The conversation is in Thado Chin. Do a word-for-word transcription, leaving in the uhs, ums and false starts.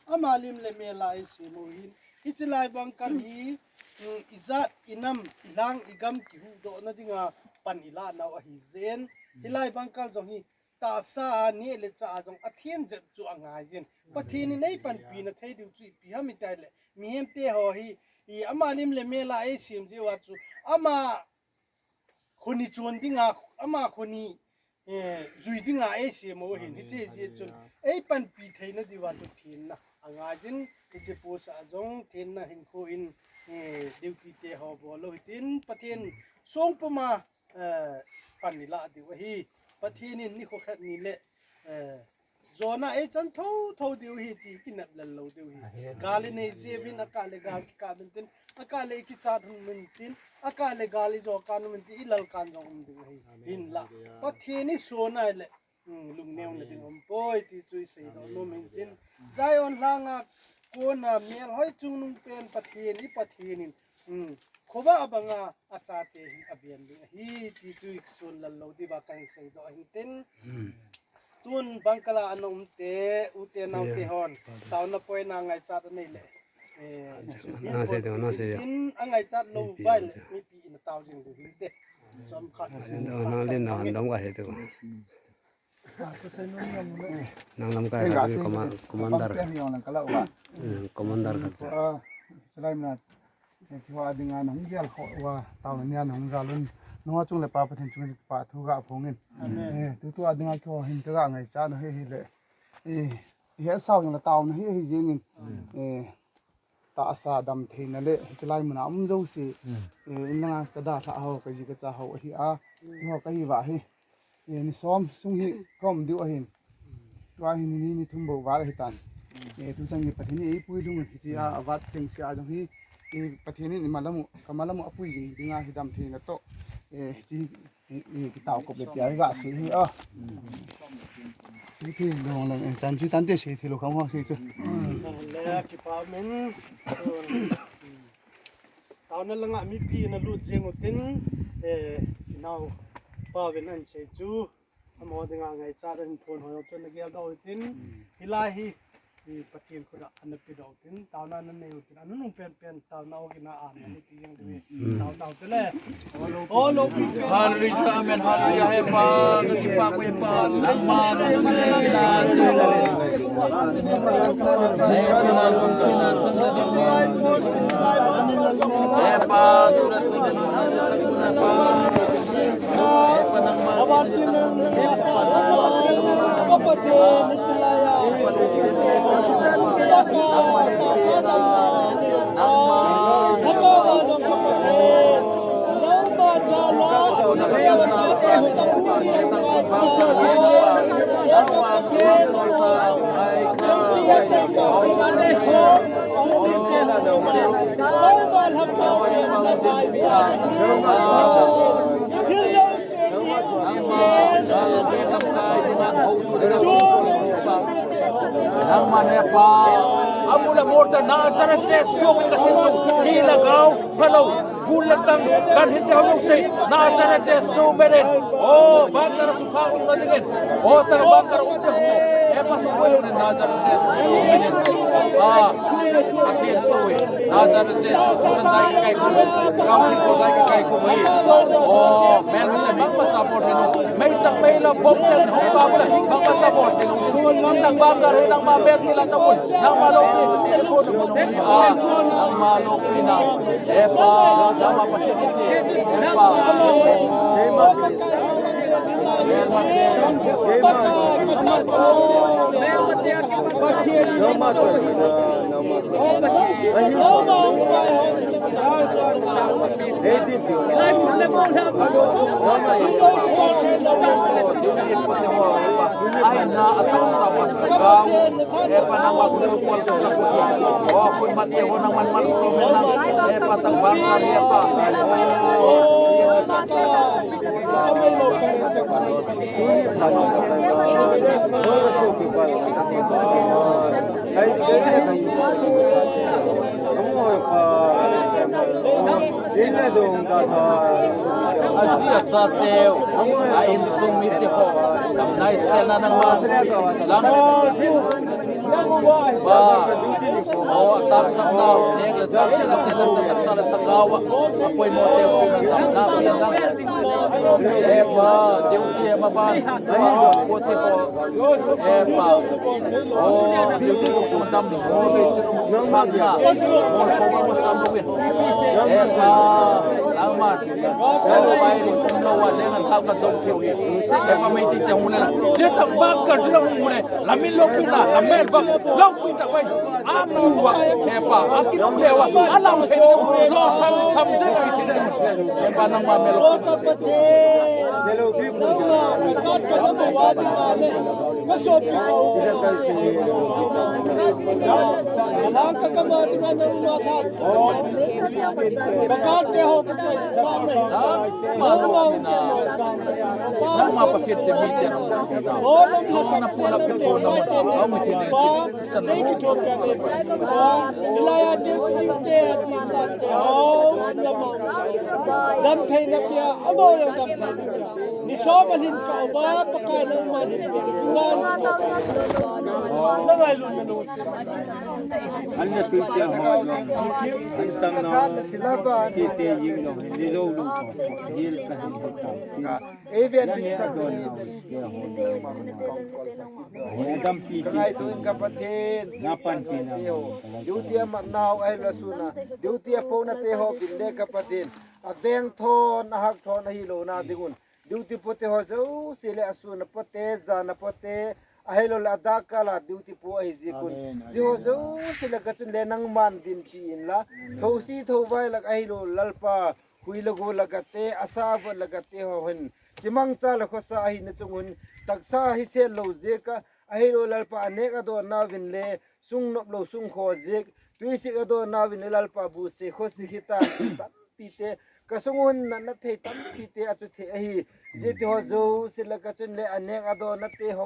Ama lim le mel a eisem u ahin. Hiche lai bangkal hi, mm, ijat, inam, ilang, igam kihuhdohna dinga pan ilah nau ahi jeh in. Hilai bangkal jong hi tahsa a neh le chah a jong athen jep chu angai jin. Pathen in eipanpina thei diu chu ipi ham itile, mihem te ho hi, i ama lim le mel a eisem jeh uva chu, ama khoni chon dinga, ama khoni, eh, jui dinga eisem u ahin, hiche jeh chun eipanpi theina diuva chu thenna angai jin, hiche post a jong thenna hinkho in, eh, duty te ho bol lou hitin, Pathen songpuma, eh, pan ilah diu ahi. Pathen in nikho khat ni le, eh, jona eichan thotho diu ahi ti kinep lel lou diu ahi. Gal inei jeh uvin akah le gal kikah uvin tin, akah le ikichat uvin tin, akah le gal ijo kan uvin tin, ilal kan jong um diu ahi. Hinla Pathen isun ahile, mm, lungneona ding umpoi ti chu iseidoh nom in tin. Zion langa kona melhoi chungnung pen Pathen, i Pathen in, mm, khovah banga achate hi aben ding ahi ti chu isun lal lou diuva kahin seidoh ahin tin. Tun bangkal a ana um te, u te nao te hon, taona poina ngaichat anei le, eh, tin angaichat lou uva le mipi in atao jing diu hinte. Chomkhat. Nang lam kai ha, commander. Commander khat. Kihou a dinga nahung gel khoh uva, taona nia nahung jal un, nangho chung le Pa Pathen chunga kipa thu gaphongin. Tutu a dinga kihou hin kagah ngaichat u hi ahile, ihetsau jongle taona hi ahi jengin. Tahsa damtheina le hiche lai muna um jouse, in langa kadalhah ho, kaji kacha ho ahi a, keiho kahiuva hi, ni som sung hi kaum diu ahin. Tua hi ni, ni thum bou val ahitan. Tuchan hi Pathen in eipui lhung in hiche a, avat teng sea jong hi, Pathen in imalam u, kamalam u apui jing dinga hi damtheina toh, hiche hi, kitao kop le tia hi gasei hi a. Seithi lou lang, chan chu tante seithi lou kham ho sei chu. Le kipa min. Taona langa mipi nalut jeng utin, eh, nao Pa Vin ahin sei chu, amaho dinga ngaichat ahin phon ho jong chu nagel doh utin, hilai hi, Pathen khut a ana pedoh utin, taona nanei utin, anunung penpen taona ogin a amen iti jeng diu. Taona u tile. Hallelujah, amen, hallelujah, he Pa, nangma lungset na, he Pa, Nangman he Pa, amu le mol tah Nazareth Jesu min in kathum jong, hi lhagao, phalou, gul le tang, ganhing te ho jouse, Nazareth Jesu min in. O, bangkah a sukha umna dingin. O, tah bangkah a um te ho. He Pa sukha umna dingin Nazareth Jesu min in. Pa, Pathen soi. Nazareth Jesu, sandai kai ko, kau ki ko dai kai ko. O, men le mang pa sa por se no. Meichang meila bom chen hung pa bula, mang pa sa por se no. Nang bangkah a nangma bet kila na bul, nangma lopi, nangma lopi na. He Pa, nangma pa, he Pa. Aji acha teu, a insung mite ho, damna iselna nangma, lang. Pa, o, atak sam nau, neng le chang sila chila ta taksa le thagau a, apoimo teu pi na tam na pi na. E pa, teu pi e ma ba, ko te ko. E pa, o, teu pi ko dam, o, be si ru, ma na, o, ko ma ma cham ru win. E pa, nang ma, o, pai ru, kum lo wa, le ngan thal ka jong theu hi. E pa, mei ti te hung le na. Te tak ba ka jira hung le. Lamin lo pita, lamel ba, lo pita bai. Amu wa, hepa, akin lewa, alam thei lo, lo sam, sam je lo thei lo. Hepa nang ma mel. Nang ma pa kit te mi te. Nang ma pa kit te mi te. Dam thei na pia, amo yang dam thei na pia. Ni so ma hin ka ba pa ka nang ma hin pia. Nang ai lun na no. An na tu tia ho jong. An tang na. Ti te ying jong. Ni lo lu. Yil ka hin ka. Ei ven ding sak ni. Dampi chi tu in ka Pathen. Na pan pi na. Duty a mat nau ai la suna. Duty a pona te ho bin le ka Pathen. A veng thon, a hak thon, a hi lo na ding un. Duty po te ho jouse le a suna po te, jana po te. A hi lo la a dak kal a duty po a hi ji kun. Ji ho jouse le ka chun le nang man din pi in la. Tho si tho vai lak a hi lo Lalpa. Hui le go le gate, asa vot le gate ho hin. Kimangcha le khosa ahi na chung un. Taksa hi se lo jeh a, ahi lo Lalpa a nek a don na vin le, sung nop lo sung kho jeh. Tui sik a don na vin le Lalpa bu se kho si hi ta, tampi te. Ka sung un na na thei tampi te a chu thei ahi. Jeh ti ho jouse le ka chun le a nek a don na te ho